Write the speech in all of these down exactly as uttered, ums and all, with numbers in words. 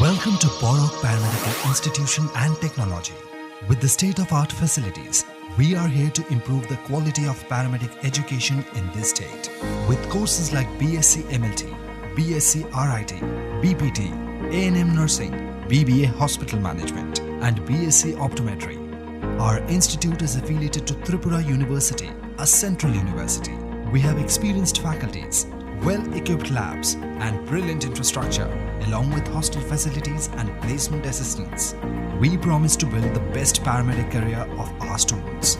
Welcome to Borok Paramedical Institution and Technology. With the state-of-art facilities, we are here to improve the quality of paramedic education in this state. With courses like B S c M L T, B S c R I T, B P T, A N M nursing, B B A hospital management, and B S c optometry, our institute is affiliated to Tripura University, a central university. We have experienced faculties, well-equipped labs, and brilliant infrastructure, along with hostel facilities and placement assistance. We promise to build the best paramedic career of our students.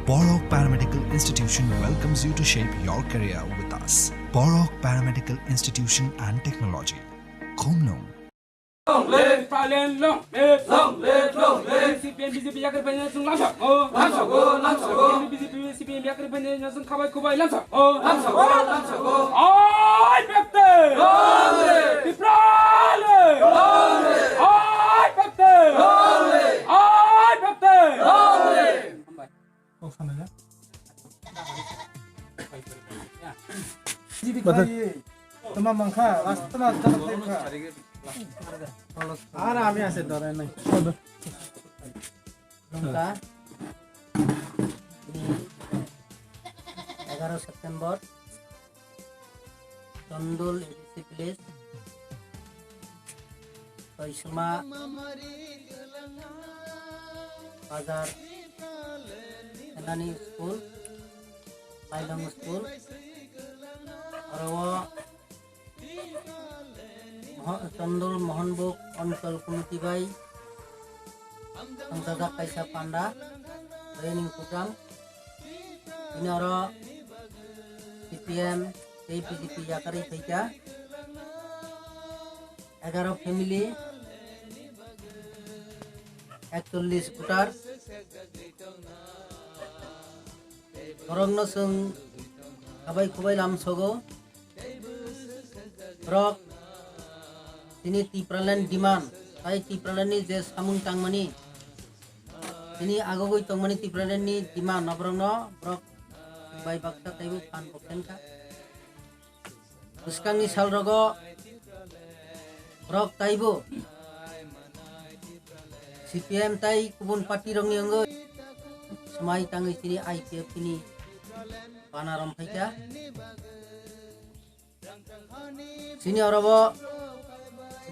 Borok Paramedical Institution welcomes you to shape your career with us. Borok Paramedical Institution and Technology. Khumlung. Long live! Long live! Long live! Long live! C P M, B J P yakar banya sung lamsa. Oh, lamsa go, lamsa go. B J P, C P M yakar banya sung khabai khubai lamsa. Oh, lamsa go, lamsa go. Ai bekte! Long live! Tiprale! Long live! Ai bekte! Long live! Ai bekte! Long live! Kok sana ya? Bata. Tama mangkha, last tama tama tama. Ara ami ase dorai nai. Nungkha. Ni egaroh September. Chondol A D C village, Toisma Bazar, Senani school, Lailong school, oro o Moho-, Chondol Mohonbuk Onchol Committee bai songchajak kaisa panda, training program. Bini oro C P M tei B J P yakarwi phaikha egaroh family, ekchollish voter. Borokno chwng khabai khubai lamsogo. Borok chini Tipraland demand, tai Tipralandni je samung tangmani, chini agogwi tongmani Tipralandni demand no borokno borok bai baksa taibo phan bo khenkha. Bwskangni salrogo borok taibo C P M tai kubun party rokni wngwi swmai tangwi chini I P F T ni bana romphaikha. Chini orobo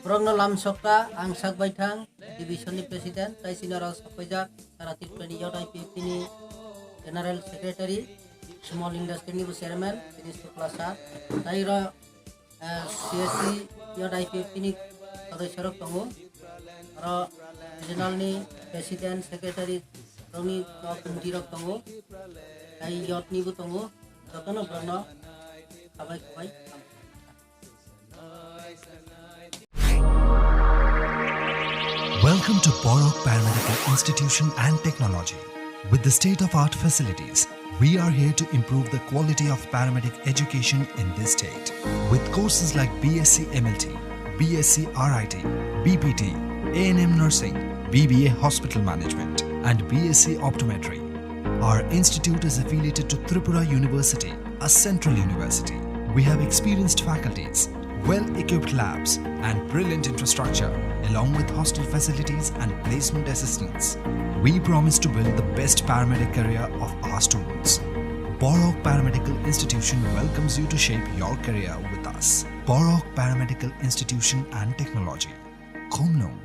borokno lamsokta ang sak baithang division ni president, tai chini oro sokpaijak sara Tripura ni Youth I P F T ni general secretary, small industry ni bo chairman, chini Sukla sir, tai ro, eh, C S C Youth I P F T ni sodosyo rok tongo, oro regional ni president, secretary rokni committee rok tongo, tai youth ni bo tongo, jotono borokno khabai khubai. Welcome to Borok Paramedical Institution and Technology. With the state-of-art facilities, we are here to improve the quality of paramedic education in this state. With courses like B S c M L T, B S c R I T, B P T, A N M nursing, B B A hospital management, and B S c optometry, our institute is affiliated to Tripura University, a central university. We have experienced faculties, well-equipped labs, and brilliant infrastructure, along with hostel facilities and placement assistance. We promise to build the best paramedic career of our students. Borok Paramedical Institution welcomes you to shape your career with us. Borok Paramedical Institution and Technology. Khumlung.